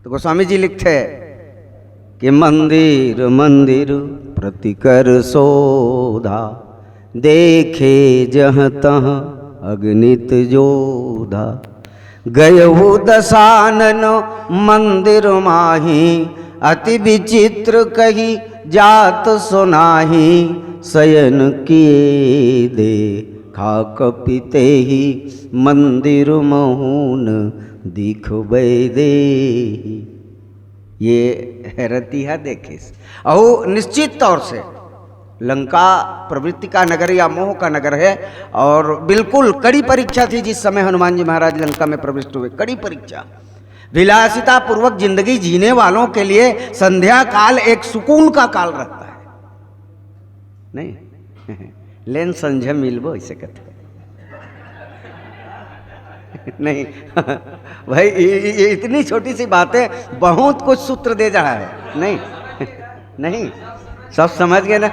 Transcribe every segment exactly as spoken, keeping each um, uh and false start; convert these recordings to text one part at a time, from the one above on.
तो गोस्वामी जी लिखते कि मंदिर मंदिर प्रतिकर शोधा, देखे जह तह अगणित जोधा। गयहु दसानन मंदिर माही, अति विचित्र कही जात सुनाही। शयन किए देखा कपिते ही, मंदिर महून दिखबै देही। ये रतिहा देखिस। और निश्चित तौर से लंका प्रवृत्ति का नगर या मोह का नगर है, और बिल्कुल कड़ी परीक्षा थी जिस समय हनुमान जी महाराज लंका में प्रविष्ट हुए। कड़ी परीक्षा। विलासिता पूर्वक जिंदगी जीने वालों के लिए संध्या काल एक सुकून का काल रहता है। नहीं? लेन संझे मिलबो, इसे कहते हैं। नहीं भाई, ये, ये इतनी छोटी सी बात है, बहुत कुछ सूत्र दे जा रहा है। नहीं? नहीं, सब समझ गए ना?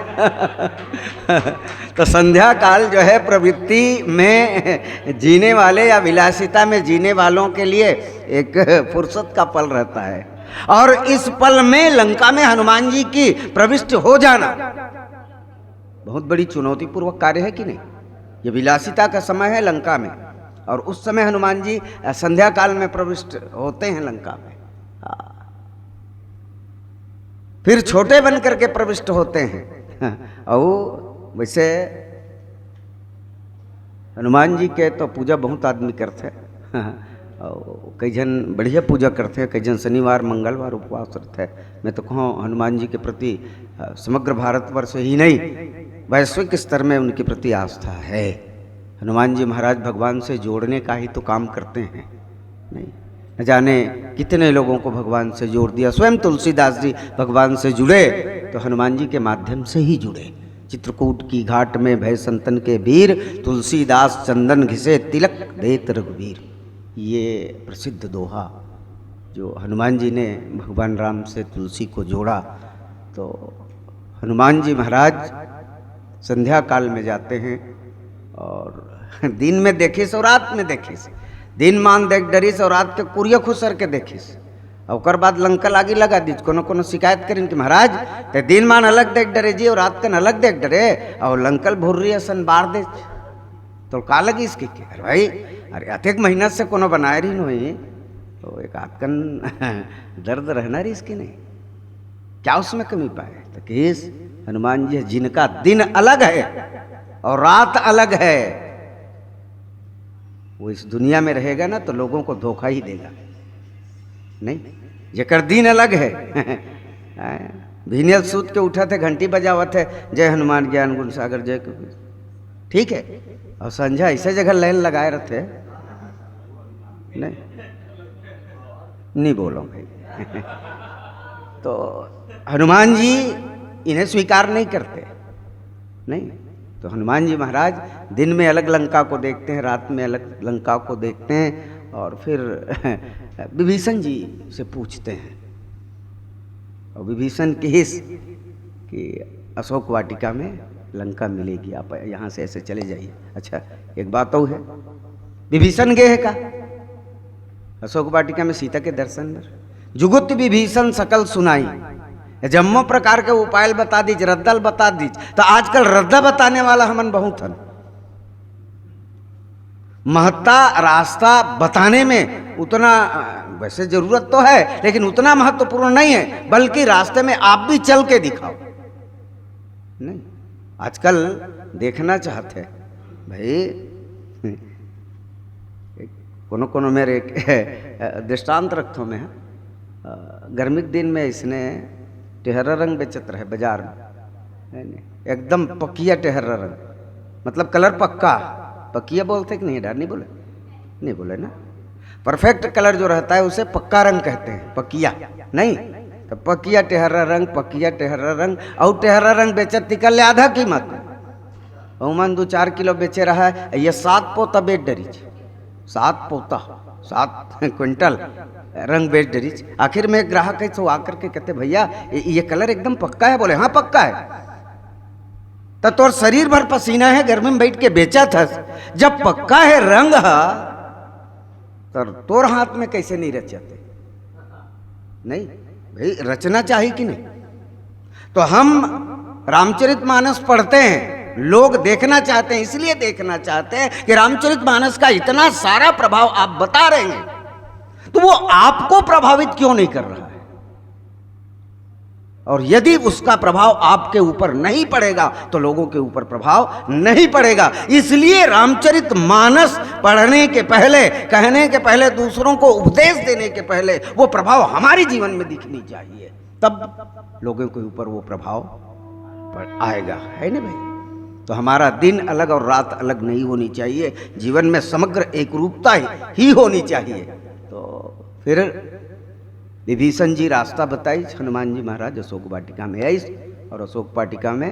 तो संध्या काल जो है, प्रवृत्ति में जीने वाले या विलासिता में जीने वालों के लिए एक फुर्सत का पल रहता है। और इस पल में लंका में हनुमान जी की प्रविष्ट हो जाना बहुत बड़ी चुनौतीपूर्वक कार्य है कि नहीं? ये विलासिता का समय है लंका में, और उस समय हनुमान जी, अ, संध्या काल में प्रविष्ट होते हैं लंका में। हाँ। फिर छोटे बन करके प्रविष्ट होते हैं। और वैसे हनुमान जी के तो पूजा बहुत आदमी करते हैं। और कई झन बढ़िया पूजा करते हैं, कई झन शनिवार मंगलवार उपवास रखते हैं। मैं तो कहूँ, हनुमान जी के प्रति, अ, समग्र भारतवर्ष ही नहीं, वैश्विक स्तर में उनके प्रति आस्था है। हनुमान जी महाराज भगवान से जोड़ने का ही तो काम करते हैं, नहीं? न जाने कितने लोगों को भगवान से जोड़ दिया। स्वयं तुलसीदास जी भगवान से जुड़े तो हनुमान जी के माध्यम से ही जुड़े। चित्रकूट की घाट में भय संतन के भीर, तुलसीदास चंदन घिसे तिलक देत रघुवीर। ये प्रसिद्ध दोहा, जो हनुमान जी ने भगवान राम से तुलसी को जोड़ा, तो हनुमान जी महाराज संध्या काल में जाते हैं और दिन में देखिस और रात में देखिस। दिन मान देख डरिस और रात के कुरिया खुसर के देखिस। और ओकर बाद लंका लागी लगा दीस। कोनो कोनो शिकायत करिन कि महाराज, ते दिन मान अलग देख डरे जी और रात कन अलग देख डरे, और लंकल भुर्री असन बार दे। तो का लगिस कि, कि, अरे भाई, अरे अतेक मेहनत से कोनो बनाए रहिन होही, तो एक आध कन दर्द रहना रहिस कि नहीं? क्या उसमें कमी पाए? तो किस हनुमान जी, जिनका दिन अलग है और रात अलग है, वो इस दुनिया में रहेगा ना, तो लोगों को धोखा ही देगा। नहीं, जेकर दिन अलग है। भिनियल सूत के उठत हे, घंटी बजावत हे, "जय हनुमान ज्ञान गुण सागर जय कबीर।" ठीक है, और संझा ऐसे जगह लाइन लगाए रहते हैं। नहीं, नहीं बोलो भाई। तो हनुमान जी इन्हें स्वीकार नहीं करते। नहीं, तो हनुमान जी महाराज दिन में अलग लंका को देखते हैं, रात में अलग लंका को देखते हैं, और फिर विभीषण जी से पूछते हैं, और विभीषण किहिस कि अशोक वाटिका में लंका मिलेगी, आप यहाँ से ऐसे चले जाइए। अच्छा, एक बात और है, विभीषण गे हे का अशोक वाटिका में सीता के दर्शन बर? जुगुत विभीषण सकल सुनाई, ये जम्मो प्रकार के उपाय ल बता दीस, रद्दा ल बता दीस। तो आजकल रद्दा बताने वाला हमन बहुत हन। महत्ता, रास्ता बताने में उतना, अ, वैसे जरूरत तो है, लेकिन उतना महत्वपूर्ण नहीं है, बल्कि रास्ते में आप भी चल के दिखाओ। नहीं, आजकल देखना चाहते हैं भाई, कोनो कोनो मेर एक दृष्टांत रखथों मैं, हाँ। अ, गर्मी के दिन में इसने टेहरा रंग बेचत रहे बाजार में, है नहीं? एकदम पकिया टेहरा रंग, मतलब कलर पक्का। पकिया बोलते कि नहीं, डर नहीं बोले, नहीं बोले ना। परफेक्ट कलर जो रहता है उसे पक्का रंग कहते हैं, पकिया। नहीं तो पकिया टेहरा रंग, पकिया टेहरा रंग, और टेहरा रंग बेचत तिकर ले आधा कीमत। ओमन दू चार किलो बेचे रहा है, ये सात पोता बेच डरिस, सात पोता, सात क्विंटल रंग बेच डरिस। आखिर में एक ग्राहक है, तो आकर के कहते, "भैया, ये, ये कलर एकदम पक्का है?" बोले, "हाँ, पक्का है।" "तो तोर शरीर भर पसीना है, गर्मी में बैठ के बेचत हस, जब पक्का है रंग ह, तो तोर हाथ में कैसे नहीं रचते?" नहीं भाई, रचना चाहिए कि नहीं? तो हम रामचरित मानस पढ़ते हैं, लोग देखना चाहते हैं, इसलिए देखना चाहते हैं कि रामचरित मानस का इतना सारा प्रभाव आप बता रहे हैं, तो वो आपको प्रभावित क्यों नहीं कर रहा है? और यदि उसका प्रभाव आपके ऊपर नहीं पड़ेगा, तो लोगों के ऊपर प्रभाव नहीं पड़ेगा। इसलिए रामचरित मानस पढ़ने के पहले, कहने के पहले, दूसरों को उपदेश देने के पहले वो प्रभाव हमारे जीवन में दिखनी चाहिए, तब लोगों के ऊपर वो प्रभाव पड़-, आएगा, है ना भाई? तो हमारा दिन अलग और रात अलग नहीं होनी चाहिए, जीवन में समग्र एक रूपता ही, ही होनी चाहिए। तो फिर विभीषण जी रास्ता बताइस, हनुमान जी महाराज अशोक वाटिका में आइस और अशोक वाटिका में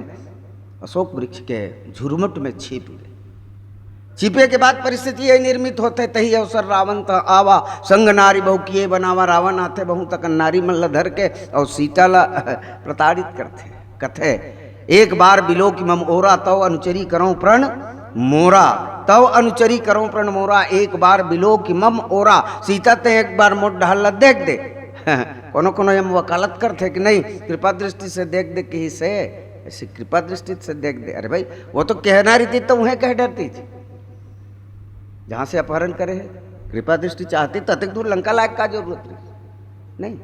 अशोक वृक्ष के झुरमुट में छिप गए। छिपे के बाद परिस्थिति यही निर्मित होते, तही अवसर रावण तह आवा, संग नारी बहु किए बनावा। रावण आथे, बहु तकन नारी मन ल धर के और सीता ला प्रताड़ित करथे। कथे, एक बार बिलो कि मम ओरा, तव अनुचरी करौं प्रण मोरा। तव अनुचरी करौं प्रण मोरा, एक बार बिलो कि मम ओरा। सीता, ते एक बार मोर डहर ला देख दे। कोनो कोनो एम वकालत करथे कि नहीं, कृपा दृष्टि से देख दे, कही से ऐसे कृपा दृष्टि से देख दे। अरे भाई, वो तो कहना रही थी तो उहें कह डरती थी, जहां से अपहरण करे है। कृपा दृष्टि चाहती तो अतक दूर लंका लायक का जरूरत रही? नहीं।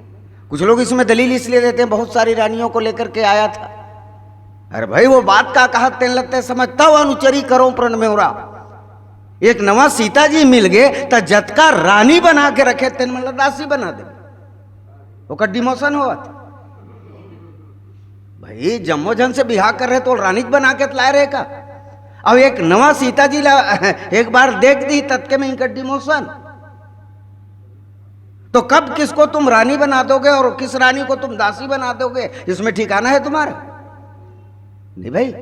कुछ लोग इसमें दलील इसलिए देते हैं, बहुत सारी रानियों को लेकर के आया था। अरे भाई, वो बात का कहा, तेन लगते समझता हुआ अनुचरी करौं प्रण मोरा। एक नवा सीता जी मिल गए, तो जतका रानी बना के रखे, तेन मन ला दासी बना दे, ओकर डिमोशन होवत। भाई, जम्मो झन से बिहाव कर रहे तो रानी बना के लाए रहे का? अब एक नवा सीता जी ला एक बार देख दी, ततके में इनका डिमोशन। तो कब किसको तुम रानी बना दोगे और किस रानी को तुम दासी बना दोगे, इसमें ठिकाना है तुम्हारा? नहीं भाई।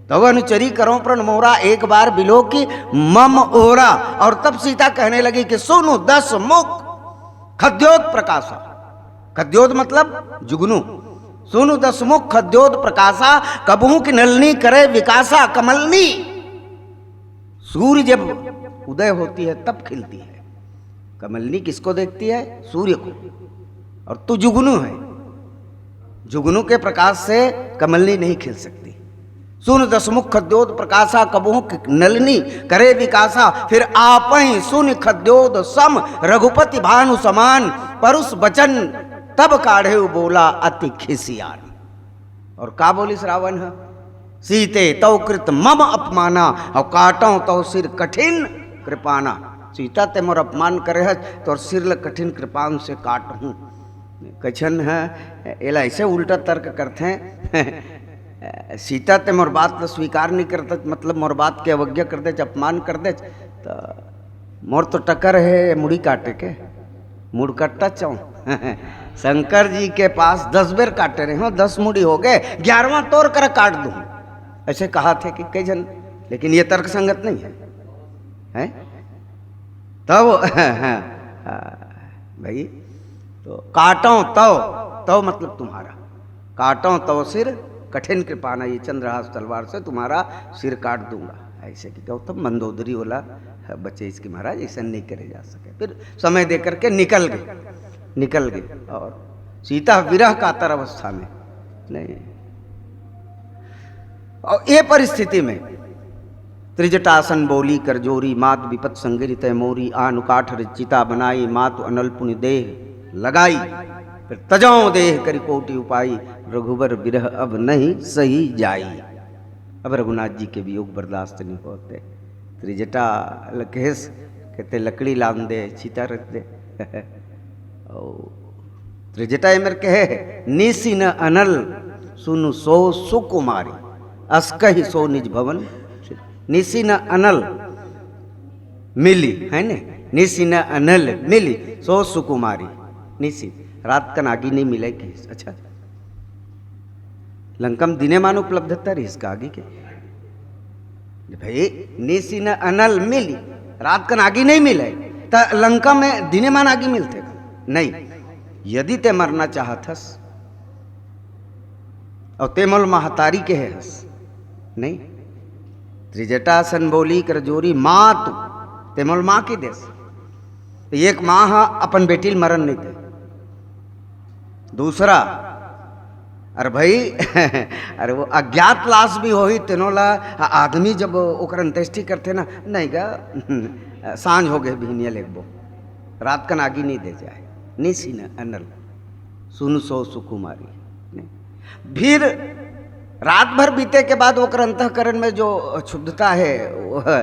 तव अनुचरी करौं प्रण मोरा, एक बार बिलो कि मम ओरा। और तब सीता कहने लगी कि सुनु दस मुख खद्योत प्रकाशा। खद्योत मतलब जुगनू। सुनु दस मुख खद्योत प्रकाशा, कबहूं कि नलनी करे विकासा। कमलनी सूर्य जब उदय होती है तब खिलती है। कमलनी किसको देखती है? सूर्य को। और तू जुगनू है, जुगनू के प्रकाश से कमलनी नहीं खिल सकती। सुनु दस मुख खद्योत प्रकाशा, कबहूं कि नलनी करे विकासा। फिर आपहि सुनि खद्योत सम रघुपति भानु समान, परुष बचन तब काढ़े बोला अति खिसियान। और का बोलिस रावण ह? सीते तव कृत मम अपमाना, और काटौं तव सिर कठिन कृपाना। सीता, ते मोर अपमान करे हस, तोर सिर ल कठिन कृपान से काटहूं। कइझन ह एला ऐसे उल्टा तर्क करथे, सीता, ते मोर बात ल स्वीकार नहीं करत, मतलब मोर बात के अवज्ञा कर देच, अपमान कर देच, त मोर तो टकर हे मुड़ी काटे के, मुड़कट्टा चौ। शंकर जी के पास दस बेर काटे रहे हो, दस मुड़ी हो गए, ग्यारहवाँ तोर करा काट दूं, ऐसे कहाथे कि कइझन। लेकिन ये तर्क संगत नहीं है, हैं? तब भाई, तो काटौं तव, तव मतलब तुम्हारा, काटौं तव सिर कठिन कृपाना, ये चंद्रहास तलवार से तुम्हारा सिर काट दूंगा। ऐसे कि गौतम मंदोदरी वाला बचे इसके महाराज, ऐसा नहीं करे जा सके। फिर समय दे करके निकल गए, निकल गए। और सीता विरह कातर अवस्था में, नहीं। और ये परिस्थिति में त्रिजटासन बोली कर जोरी, मात विपत संगरि तै मोरी, आन काठ चिता बनाई, मातु अनल पुनि देह लगाई। फिर तजौं देह करि कोटि उपाई, रघुबर विरह अब नहीं सही जाई। अब रघुनाथ जी के वियोग बर्दाश्त नहीं होते। त्रिजटा ल कहेस, कहते लकड़ी लान दे, चिता रख दे। और त्रिजटा एमेर कहे, निसि न अनल सुनु सो सुकुमारी, अस कहि सो निज भवन। निसि न अनल मिली, है ने? निसि न अनल मिली सो सुकुमारी। निसि, रात कन आगी नहीं मिले कहिस। अच्छा, लंका में दिने मान उपलब्धता रहिस का आगी के? भाई, निसि न अनल मिली, रात कन आगी नहीं मिले, त लंका में दिने मान आगी मिलथे? नहीं। यदि ते मरना चाहत हस, और ते मोल महतारी कहे हस, नहीं, त्रिजटासन बोली कर जोरी मातु, ते मोल माँ कहि देस। तो एक माँ ह अपन बेटी ल मरन नहीं दे, दूसरा, अरे भाई, अरे वो अज्ञात लाश भी होही, तेनो ला आदमी जब ओकर अंत्येष्टि करथे ना, "नहीं गा, सांझ हो गए, बिहनिया लेगबो, रात कन आगी नहीं दे जाए, नहीं सीना अनल, सुन सो सुकुमारी।" नहीं। फिर रात भर बीते के बाद ओकर अंतःकरण में जो क्षुब्धता है, वो, अ,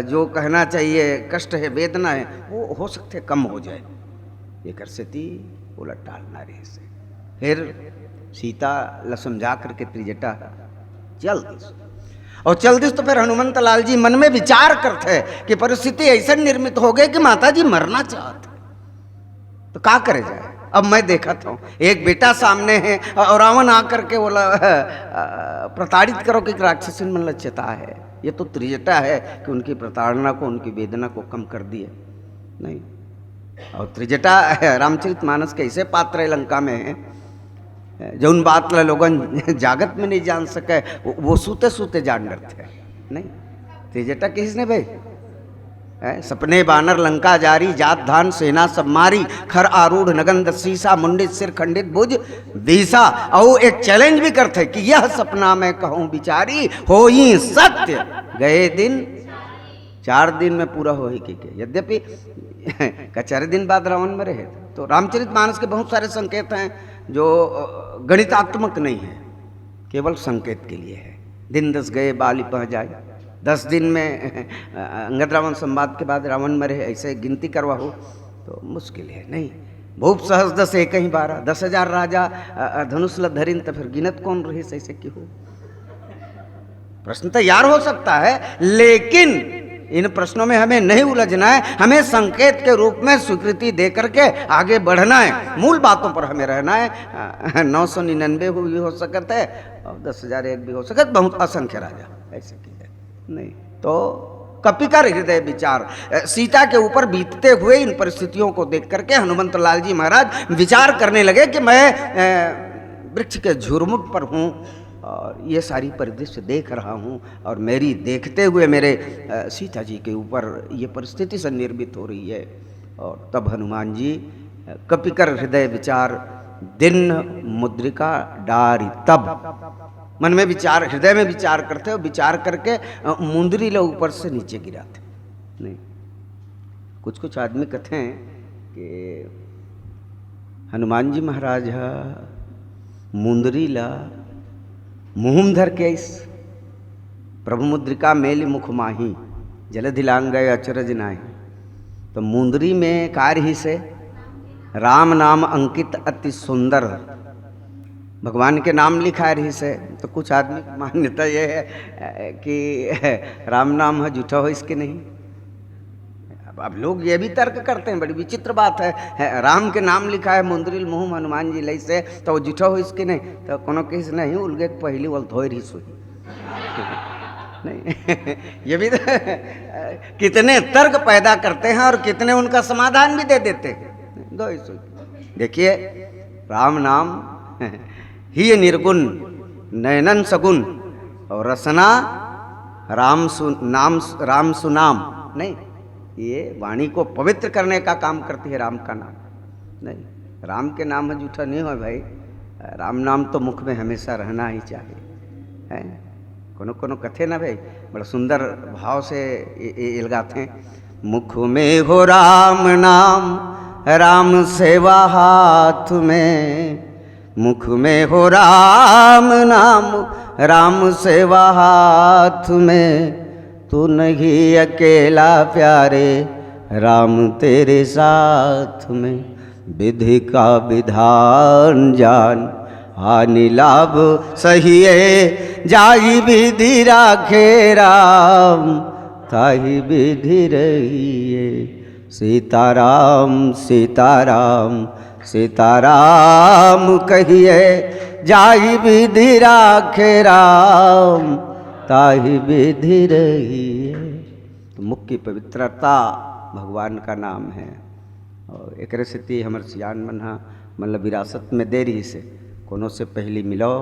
जो कहना चाहिए, कष्ट है, वेदना है, वो हो सकते कम हो जाए। एकर सेती ओला टालना रहिस हे। फिर सीता ला समझा करके त्रिजटा चल दिस। और चल दिस तो फिर हनुमंत लाल जी मन में विचार करथे कि परिस्थिति ऐसे निर्मित हो गई कि माता जी मरना चाहत हे। तो का करे जाए? अब मैं देखत हूँ, एक बेटा सामने है और रावण आकर के बोला, "अ, प्रताड़ित करो कि राक्षसिन मन ला चेता है।" ये तो त्रिजटा है कि उनकी प्रताड़ना को, उनकी वेदना को कम कर दिए। नहीं, और त्रिजटा रामचरित मानस के ऐसे पात्र है लंका में है, जौन बात ला लोगन जागत में नहीं जान सके, वो, वो सूते सूते जान डरथे। नहीं, त्रिजटा किसने भाई? हैं? सपने बानर लंका जारी, जात धान सेना सब मारी, खर आरूढ़ नगन दस सीसा, मुंडित सिर खंडित भुज बीसा। और एक चैलेंज भी करथे कि यह सपना मैं कहूँ बिचारी, होई सत्य गए दिन चार दिन में पूरा होही कहिके। यद्यपि का चार दिन बाद रावण मरे हे। तो रामचरित मानस के बहुत सारे संकेत हैं जो, अ, गणितात्मक नहीं है, केवल संकेत के लिए है। दिन दस गए बालि पह जाए, दस दिन में, अ, अंगद रावण संवाद के बाद रावण मरे, ऐसे गिनती करवाहू तो मुश्किल है। नहीं, भूप सहस्र दस एकहि बारह, दस हजार राजा, अ, अ, धनुष ल धरिन, तो फिर गिनत कौन रहिस ऐसे कि हो? प्रश्न तैयार हो सकता है, लेकिन इन प्रश्नों में हमें नहीं उलझना है। हमें संकेत के रूप में स्वीकृति दे करके आगे बढ़ना है, मूल बातों पर हमें रहना है। अ, नौ सौ निन्यानवे भी हो सकत है और दस हजार एक भी हो सकत, बहुत असंख्य राजा ऐसे की जाए। नहीं तो कपिकर हृदय विचार, अ, सीता के ऊपर बीतते हुए इन परिस्थितियों को देख करके हनुमंत लाल जी महाराज विचार करने लगे कि मैं, अ, वृक्ष के झुरमुट पर हूँ और ये सारी परिदृश्य देख रहा हूँ और मेरी देखते हुए मेरे, अ, सीता जी के ऊपर ये परिस्थिति सन्निर्मित हो रही है। और तब हनुमान जी, अ, कपिकर हृदय विचार, दिन मुद्रिका डारि तब, मन में विचार, हृदय में विचार करथे और विचार करके, अ, मुंदरी ला ऊपर से नीचे गिराथे। नहीं, कुछ कुछ आदमी कथे कि हनुमान जी महाराज ह मुंदरी ला मुंह म धर के आइस, "प्रभु मुद्रिका मेलि मुख माही, जलधि लांग गए अचरज नाही।" तो मुंदरी में का रहिस हे? "राम नाम अंकित अति सुंदर।" भगवान के नाम लिखाए रहिस हे। तो कुछ आदमी की मान्यता ये है, अ, कि राम नाम ह जूठा होइस कि नहीं। अब, अब लोग ये भी तर्क करते हैं, बड़ी विचित्र बात है, है, राम के नाम लिखा है मुंदरी ल मुंह म हनुमान जी लइस हे, तो वो जूठा होइस कि नहीं? तो कोनो कहिस, "नहीं, उलगे के पहिली ओला धोए रहिस होही।" नहीं, ये भी तो कितने तर्क पैदा करते हैं और कितने उनका समाधान भी दे देते हैं। धोए रहिस होही। देखिए, राम नाम ही ये निर्गुण, नयनन सगुण, और रसना राम सु-, नाम, राम सुनाम। नहीं, ये वाणी को पवित्र करने का काम करती है राम का नाम। नहीं, राम के नाम ह जूठा नहीं हो भाई, राम नाम तो मुख में हमेशा रहना ही चाहिए, है। कोनो कोनो कथे ना भाई, बड़ा सुंदर भाव से ए-, ए-, एलगाथे, "मुख में हो राम नाम, राम सेवा हाथ में।" मुख में हो राम नाम, राम सेवा हाथ में। तू नहीं अकेला प्यारे, राम तेरे साथ में। विधि का विधान जान, हानि लाभ सहिए। जाहि विधि राखे राम, ताहि विधि रहिए। सीताराम सीताराम सीताराम कहिए, जाहि विधि राखे राम, ताहि विधि रहिए। तो मुख की पवित्रता भगवान का नाम है। और एकरे सेती हमर सियान मन ह, मतलब, विरासत में दे रहिस हे, कोनो से पहली मिलो,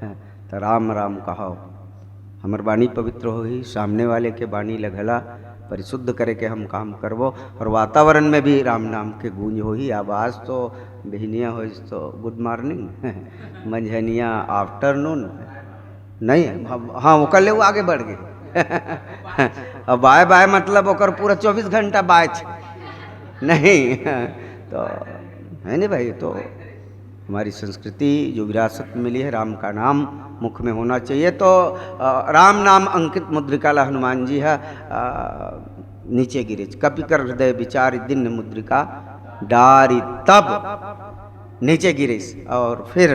हैं, तो राम राम कहो। हमर वाणी पवित्र होही, सामने वाले के वाणी ल घला परिशुद्ध करे के हम काम करबो। और वातावरण में भी राम नाम के गूंज होही। अब आज तो बिहनिया होइस तो गुड मॉर्निंग, मंझनिया आफ्टरनून, नहीं, हम, हाँ, ओकर ले वो आगे बढ़ गए। अब बाय बाय मतलब ओकर पूरा चौबीस घंटा बाय छे। नहीं, तो है नहीं भाई, तो हमारी संस्कृति जो विरासत में मिली है, राम का नाम मुख में होना चाहिए। तो अ, राम नाम अंकित मुद्रिका ला हनुमान जी है, अ, नीचे गिरिस, कपि कर हृदय विचारि दीन्ह मुद्रिका डारि तब नीचे गिरिस। और फिर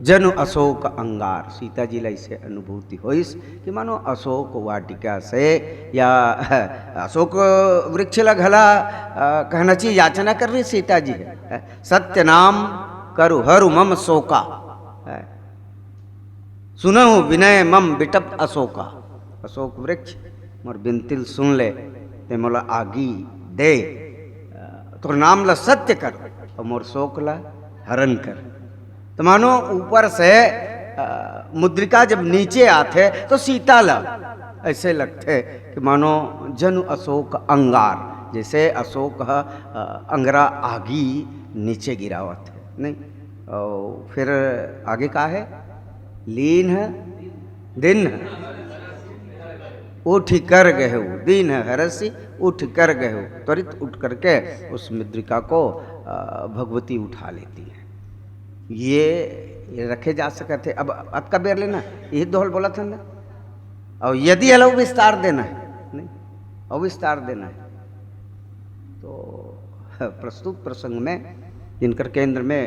जनु अशोक अंगार, सीता जी ला इसे अनुभूति होइस कि मानो अशोक वाटिका से या अशोक वृक्ष ला घला, अ, कहना चाहिए, याचना कर रही सीता जी है, सत्य नाम करु हरु मम शोका, सुनहु विनय मम बिटप अशोका। अशोक वृक्ष, मोर बिनती ल सुन ले, ते मोला आगी दे, तोर नाम ला सत्य कर और मोर शोक ला हरण कर। तो मानो ऊपर से अ, मुद्रिका जब नीचे आथे तो सीता ला ऐसे लगथे कि मानो जनु अशोक अंगार, जैसे अशोक ह, अ, अंगरा आगी नीचे गिरावत है, नहीं? और फिर आगे का है? लीन्ह दीन्ह उठि कर गहेउ, दीन्ह हरषि उठि कर गहेउ। त्वरित उठ करके उस मुद्रिका को, अ, भगवती उठा लेती है। ये, ये रखे जा सकत है। अब अतका बेर लेना, यही दोहल बोला था ना। और यदि अलग विस्तार देना है, नहीं, और विस्तार देना है, तो प्रस्तुत प्रसंग में जिनकर केंद्र में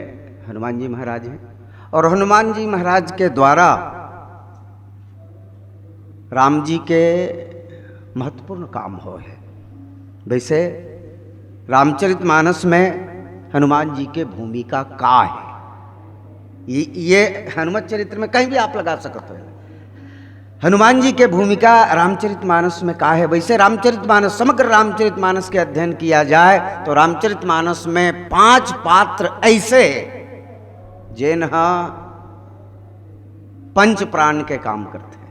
हनुमान जी महाराज हैं और हनुमान जी महाराज के द्वारा राम जी के महत्वपूर्ण काम होय है। वैसे रामचरितमानस में हनुमान जी के भूमिका का है, ये, ये हनुमत चरित्र में कहीं भी आप लगा सकते हो। हनुमान जी के भूमिका रामचरितमानस में का है? वैसे रामचरितमानस, समग्र रामचरितमानस के अध्ययन किया जाए तो रामचरितमानस में पांच पात्र ऐसे हैं जेन ह पंच प्राण के काम करते हैं।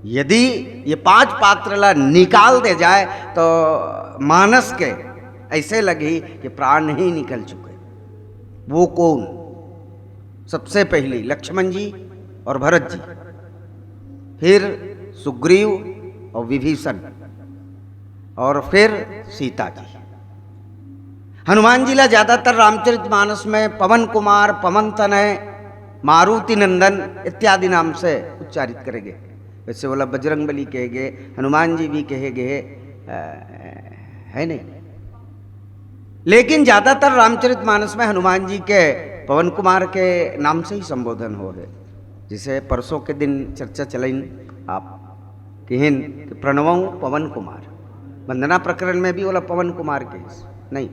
यदि ये पांच पात्र ला निकाल दे जाए तो मानस के ऐसे लगही कि प्राण ही निकल चुके। वो कौन? सबसे पहली लक्ष्मण जी और भरत जी, फिर सुग्रीव और विभीषण, और फिर सीता जी। हनुमान जी ला ज्यादातर रामचरितमानस में पवन कुमार, पवन तनय, मारुति नंदन इत्यादि नाम से उच्चारित करे गे। वैसे ओला बजरंग बली कहे गे, हनुमान जी भी कहे गे, अ, है नहीं? लेकिन ज्यादातर रामचरितमानस में हनुमान जी के पवन कुमार के नाम से ही संबोधन हो है। जैसे परसों के दिन चर्चा चलइन आप किहिन कि प्रणवं पवन कुमार, वंदना प्रकरण में भी बोला पवन कुमार के नहीं।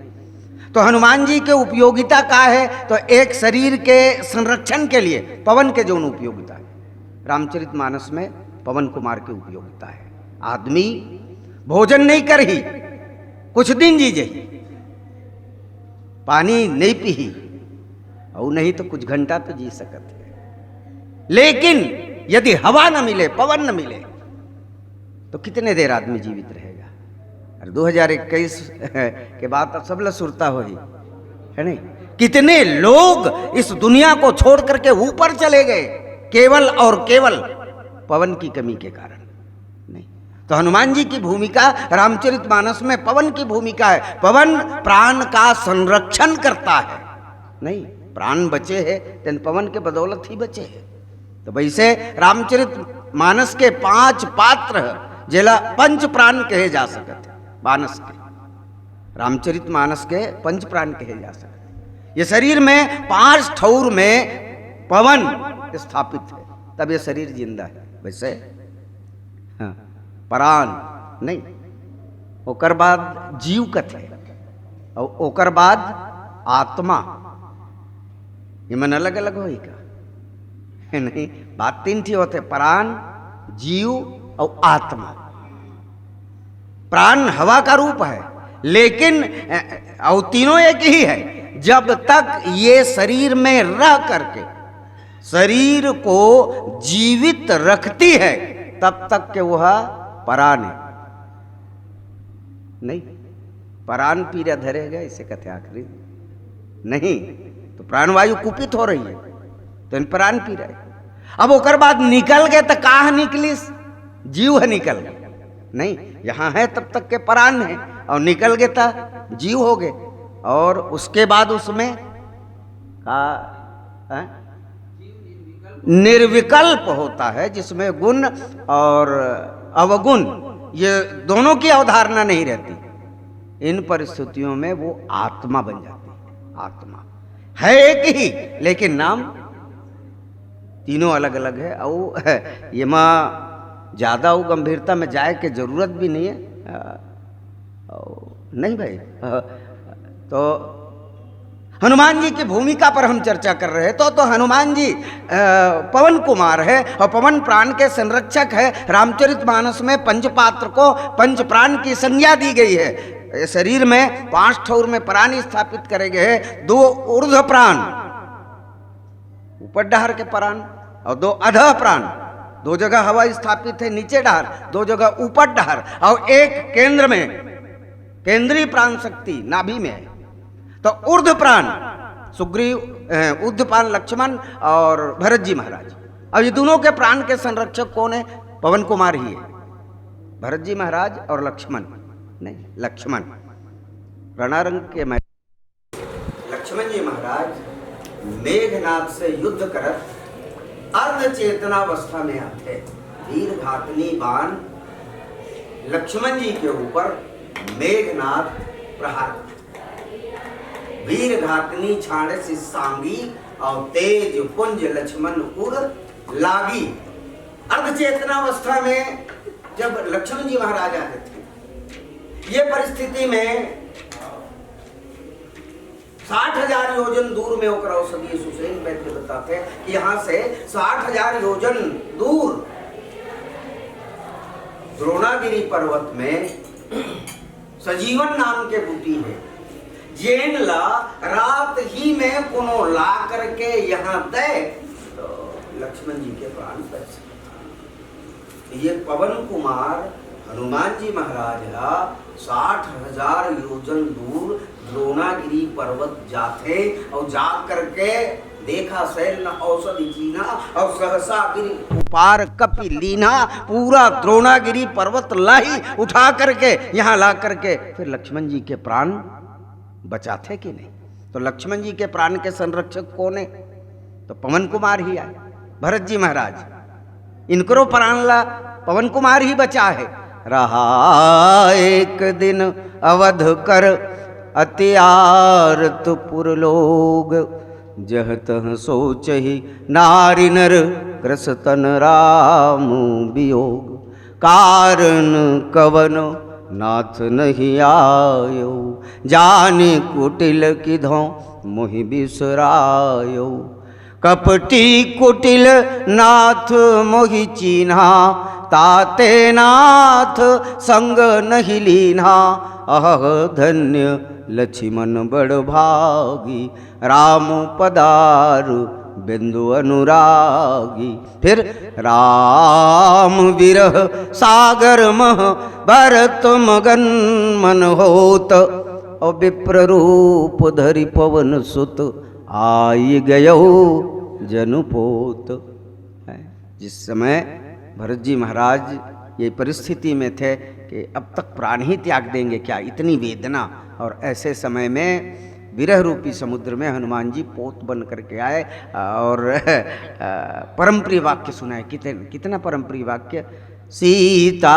तो हनुमान जी के उपयोगिता का है? तो एक शरीर के संरक्षण के लिए पवन के जौन उपयोगिता है, रामचरितमानस में पवन कुमार की उपयोगिता है। आदमी भोजन नहीं करही, कुछ दिन जी जही, पानी नहीं पीही, और नहीं तो कुछ घंटा तो जी सकत है, लेकिन यदि हवा न मिले, पवन न मिले, तो कितने देर आदमी जीवित रहेगा? और दो हज़ार इक्कीस के बाद अब सब ला सुरता होही, है नहीं? कितने लोग इस दुनिया को छोड़ करके ऊपर चले गए केवल और केवल पवन की कमी के कारण। नहीं तो हनुमान जी की भूमिका रामचरितमानस में पवन की भूमिका है। पवन प्राण का संरक्षण करता है। नहीं, प्राण बचे है तेन पवन के बदौलत ही बचे है। तो वैसे रामचरित मानस के पांच पात्र ह, जेला पंच प्राण कहे जा सकत है। मानस के, रामचरित मानस के पंच प्राण कहे जा सकत है। ये शरीर में पांच ठौर में पवन स्थापित है, तब ये शरीर जिंदा है। वैसे हाँ, प्राण नहीं, ओकर बाद जीव कथे, और ओकर बाद आत्मा। ये मन अलग अलग होई का? नहीं, बात तीन ठी होते, प्राण, जीव और आत्मा। प्राण हवा का रूप है, लेकिन अ, और तीनों एक ही है। जब तक ये शरीर में रह करके शरीर को जीवित रखती है, तब तक के वह परान हे। नहीं, परान पीरा धरे गा, इसे कथे आखिरी। नहीं, तो प्राणवायु कुपित हो रही है, तो इन परान पीरा हे। अब ओकर बाद निकल गे, तो का निकलिस? जीव हे निकल गे। नहीं, यहाँ है तब तक के परान हे, और निकल गे, तो जीव हो गे। और उसके बाद उसमें का, हैं? निर्विकल्प होता है, जिसमें गुण और अवगुण, ये दोनों की अवधारणा नहीं रहती। इन परिस्थितियों में वो आत्मा बन जाती है। आत्मा है एक ही, लेकिन नाम तीनों अलग अलग है। और ये माँ ज्यादा वो गंभीरता में जाए के जरूरत भी नहीं है। अ, अ, नहीं भाई, अ, तो हनुमान जी की भूमिका पर हम चर्चा कर रहे हैं, तो, तो हनुमान जी, अ, पवन कुमार है और पवन प्राण के संरक्षक है। रामचरित मानस में पंच पात्र को पंच प्राण की संज्ञा दी गई है। ये शरीर में पांच ठौर में प्राण स्थापित करे गए हैं, दो ऊर्ध्व प्राण, ऊपर डहर के प्राण, और दो अधः प्राण। दो जगह हवा स्थापित है, नीचे डहर, दो जगह ऊपर डहर, और एक केंद्र में, केंद्रीय प्राण शक्ति नाभि में है। तो ऊर्ध्व प्राण सुग्रीव, अ, ऊर्ध्व प्राण लक्ष्मण और भरत जी महाराज। अब ये दोनों के प्राण के संरक्षक कौन है? पवन कुमार ही है। भरत जी महाराज और लक्ष्मण, नहीं, लक्ष्मण रणारंग के मै-, लक्ष्मण जी महाराज मेघनाद से युद्ध करत अर्ध चेतनावस्था में आथे। वीर घातनी बाण लक्ष्मण जी के ऊपर मेघनाद प्रहार करथे। वीर घातनी छाड़े सिस्सांगी और तेज पुंज लक्ष्मण उर लागी। अर्ध चेतनावस्था में जब लक्ष्मण जी महाराज आ जाते, ये परिस्थिति में साठ हजार योजन दूर में ओकर औषधि सुषेण वैद्य बताते कि यहाँ से साठ हजार योजन दूर द्रोणागिरी पर्वत में सजीवन नाम के बूटी है, जेन ला रात ही में कोनो ला करके यहाँ दे, तो लक्ष्मण जी के प्राण बच सकता। ये पवन कुमार हनुमान जी महाराज हा साठ हजार योजन दूर द्रोणागिरी पर्वत जाथे और जा करके देखा सैल न औषधि चीन्हा और सहसा गिर उपार कपि लीन्हा। पूरा द्रोणागिरी पर्वत लाही उठा करके यहाँ ला करके फिर लक्ष्मण जी के प्राण बचाथे कि नहीं? तो लक्ष्मण जी के प्राण के संरक्षक कौन है? तो पवन कुमार ही आए, भरत जी महाराज। इनकरो प्राण ला पवन कुमार ही बचा है। रहा एक दिन अवध कर अति आरत पुर लोग, जह तह सोचहि नारि नर क्रस तन राम वियोग। कारण कवन नाथ नहीं आयो, जानि कुटिल किधौं मोहि बिसरायो। कपटी कुटिल नाथ मोहि चीन्हा, ताते नाथ संग नहीं लीन्हा। अहह धन्य लक्ष्मण बड़ भागी, राम पदार बिंदु अनुरागी। फिर राम विरह सागर मह भरत मगन मन होत, और विप्र रूप धरि पवन सुत आई गयो जनु पोत। हैं? जिस समय भरत जी महाराज ये परिस्थिति में थे कि अब तक प्राण ही त्याग देंगे क्या, इतनी वेदना, और ऐसे समय में विरह रूपी समुद्र में हनुमान जी पोत बन करके आए और परम प्रिय वाक्य सुनाए। कितने, कितना परम प्रिय वाक्य, सीता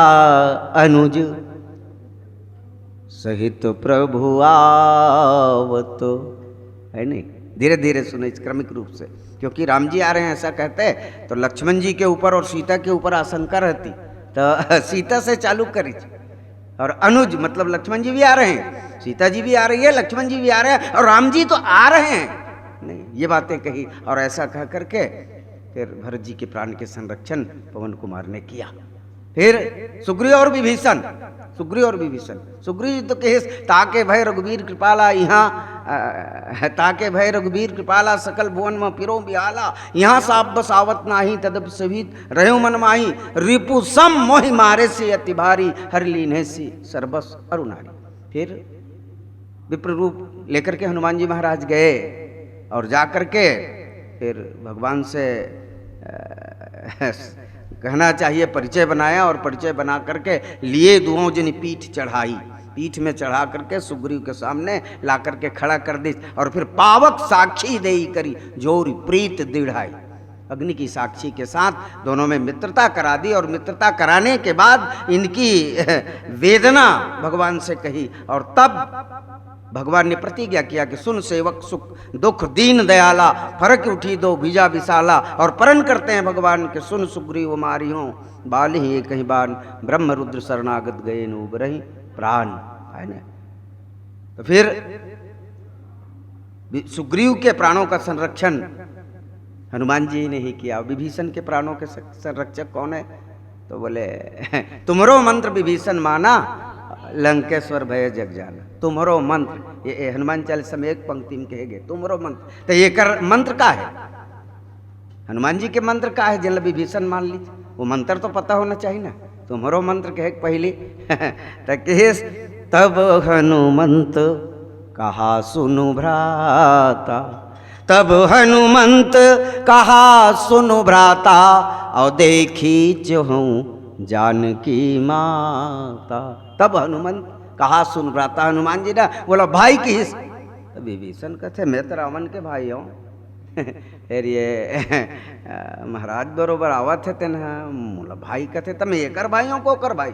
अनुज सहित प्रभु आवत, है नहीं? धीरे धीरे सुने, क्रमिक रूप से, क्योंकि राम जी आ रहे हैं ऐसा कहते तो लक्ष्मण जी के ऊपर और सीता के ऊपर आशंका रहती, तो सीता से चालू करी। और अनुज मतलब लक्ष्मण जी भी आ रहे हैं, सीता जी भी आ रही है, लक्ष्मण जी भी आ रहे हैं और राम जी तो आ रहे हैं। नहीं, ये बातें कही और ऐसा कह करके फिर भरत जी के प्राण के संरक्षण पवन कुमार ने किया। फिर सुग्रीव और विभीषण, सुग्रीव और विभीषण, सुग्रीव जी तो कहे, ताके भय रघुवीर कृपाला, यहाँ ताके भय रघुबीर कृपाला, सकल भुवन म फिरो बिहाला। यहाँ साप बस आवत नाही, तदप सभी रह्यो मन माही। रिपु सम मोहि मारे से अति भारी, हरि लीन्हे सी सरबस अरु नारी। फिर विप्र रूप लेकर के हनुमान जी महाराज गए और जा करके फिर भगवान से, अ, कहना चाहिए, परिचय बनाया और परिचय बना करके लिए दुओं जनी पीठ चढ़ाई। पीठ में चढ़ा करके सुग्रीव के सामने ला करके खड़ा कर दी और फिर पावक साक्षी देई करी, जोरी प्रीत दृढ़ाई। अग्नि की साक्षी के साथ दोनों में मित्रता करा दी और मित्रता कराने के बाद इनकी वेदना भगवान से कही और तब भगवान ने प्रतिज्ञा किया कि सुन सेवक सुख दुख दीन दयाला, फरक उठी दो भुजा विशाला, और परण करते हैं भगवान के सुन सुग्रीव मारियो, बालिहि एकहि बान, ब्रह्म रुद्र शरणागत गए नो उबरहि प्राण। है ना? तो फिर वि-, सुग्रीव के प्राणों का संरक्षण हनुमान जी ने ही किया। विभीषण के प्राणों के स-, संरक्षक कौन है? तो बोले, तुम्हरो मंत्र विभीषण माना, लंकेश्वर भय जग जाना। तुम्हरो मंत्र, ये, ये हनुमान चालीसा में एक पंक्ति में कहे गए, तुम्हरो मंत्र। तो ये कर मंत्र का है? हनुमान जी के मंत्र का है, जिनला विभीषण मान लीजिए, वो मंत्र तो पता होना चाहिए ना। तुम्हरो मंत्र कहे के पहले तो किस, तब हनुमंत कहा सुनु भ्राता, तब हनुमंत कहा सुनु भ्राता, और देखी चहु जानकी माता। तब हनुमंत कहा सुनु भ्राता, हनुमान जी ना बोला, भाई किस? तो विभीषण कथे, मैं तो रावण के भाई हूँ। फिर ये अ, महाराज बरोबर आवत हे तेन ह, मोला भाई कथे, त मैं एकर भाई हूँ, कोकर भाई?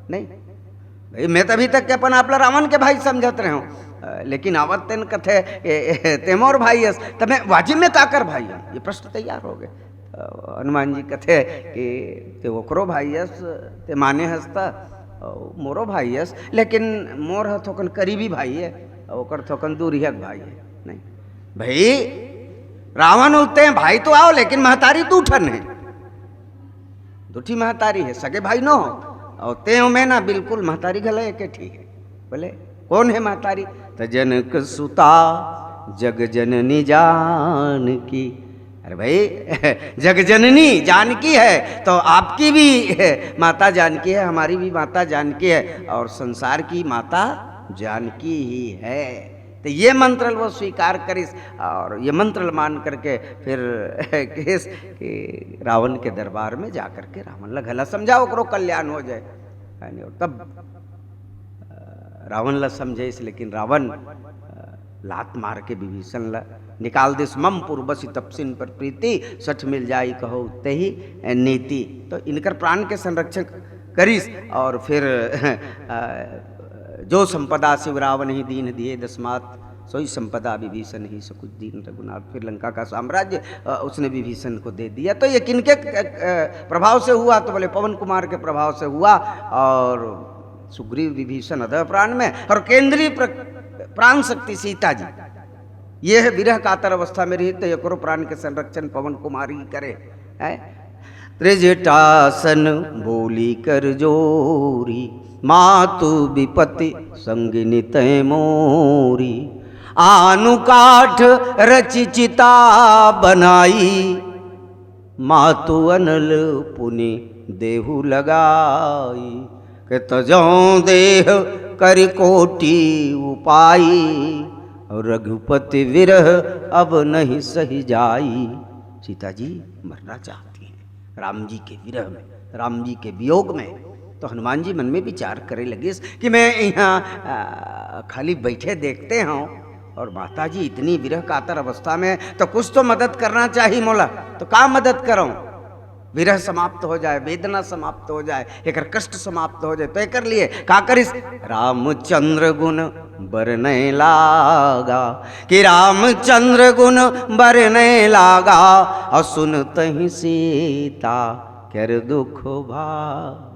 नहीं भाई, मैं तो अभी तक के अपन आप ला रावण के भाई समझत रहे हूँ, अ, लेकिन आवत तेन कथे, ए, ए, ते मोर भाई हस, त मैं वाजिब में काकर भाई हूँ? ये प्रश्न तैयार हो गए। अ, हनुमान जी कथे कि ते ओकरो भाई हस, ते माने हस त, अ, मोरो भाई हस, लेकिन मोर ह थोकन करीबी भाई है, अ, ओकर थोकन दूरिया के भाई है। नहीं भाई, रावण उते भाई तो आव, लेकिन महतारी दू ठन है, दू ठी महतारी है, सगे भाई नो हो, और ते में ना बिल्कुल महतारी घला एक ठी है। बोले, कौन है महतारी? त जनक सुता जग जननी जानकी। अरे भाई, जग जननी जानकी है, तो आपकी भी माता जानकी है, हमारी भी माता जानकी है, और संसार की माता जानकी ही है। तो ये मंत्र ल वो स्वीकार करिस और ये मंत्र ल मान करके फिर किस कि रावण के दरबार में जा करके रावण ला घला समझा, ओकरो कल्याण हो जाए, है नहीं? और तब, अ, रावण ला समझाइस, लेकिन रावण, अ, लात मार के विभीषण ला निकाल दिस। मम पूर्वसि तपसिन पर प्रीति, सठ मिल जाई कहो तेहि नीति। तो इनकर प्राण के संरक्षण करिस और फिर, अ, जो संपदा शिव रावनहिं दीन्ह दिए दसमात, सोई संपदा विभीषनहिं सकुच दीन्ह रघुनाथ। फिर लंका का साम्राज्य, अ, उसने विभीषण को दे दिया। तो ये किनके, अ, अ, प्रभाव से हुआ? तो बोले, पवन कुमार के प्रभाव से हुआ। और सुग्रीव विभीषण अदह प्राण में, और केंद्रीय प्र-, प्राण शक्ति सीता जी, ये है विरह कातर अवस्था में रही, तो एकरो प्राण के संरक्षण पवन कुमार ही करे, हैं? त्रिजटासन बोली कर जोरी, मातु विपति संगिनी तैं मोरी। आनु काठ रचि चिता बनाई, मातु अनल पुनि देहु लगाई। के तजौं देह करि कोटि उपाई, रघुपति विरह अब नहीं सहि जाई। सीता जी मरना चाहती हैं राम जी के विरह में, राम जी के वियोग में। तो हनुमान जी मन में विचार करे लगिस कि मैं यहाँ, आ, खाली बैठे देखते हूँ और माता जी इतनी विरह कातर अवस्था में, तो कुछ तो मदद करना चाहिए मोला। तो का मदद करूँ? विरह समाप्त हो जाए, वेदना समाप्त हो जाए, एकर कष्ट समाप्त हो जाए, तो एकर लिए का करिस? रामचंद्र गुण बरनय लागा, कि रामचंद्र गुण बरनय लागा, और सुनतहि सीता कर दुख भाग।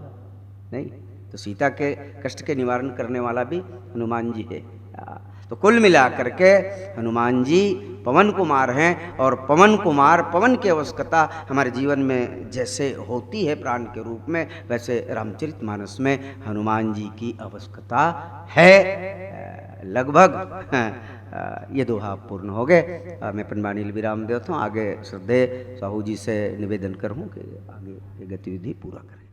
नहीं, तो सीता के कष्ट के निवारण करने वाला भी हनुमान जी है। आ, तो कुल मिला करके हनुमान जी पवन कुमार हैं, और पवन कुमार, पवन की आवश्यकता हमारे जीवन में जैसे होती है प्राण के रूप में, वैसे रामचरितमानस में हनुमान जी की आवश्यकता है। अ, लगभग, अ, अ, ये दोहा पूर्ण हो गए। अ, मैं अपन बाणी ल विराम देत हूँ। आगे श्रद्धेय साहू जी से निवेदन करहूँ कि आगे ये गतिविधि पूरा करें।